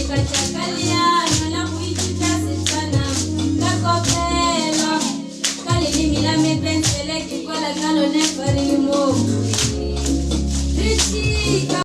ka tla ka leano la go ithuta Setswana ka kopelo. Ka leleme la me pensele ke kwala ka lone fa re le.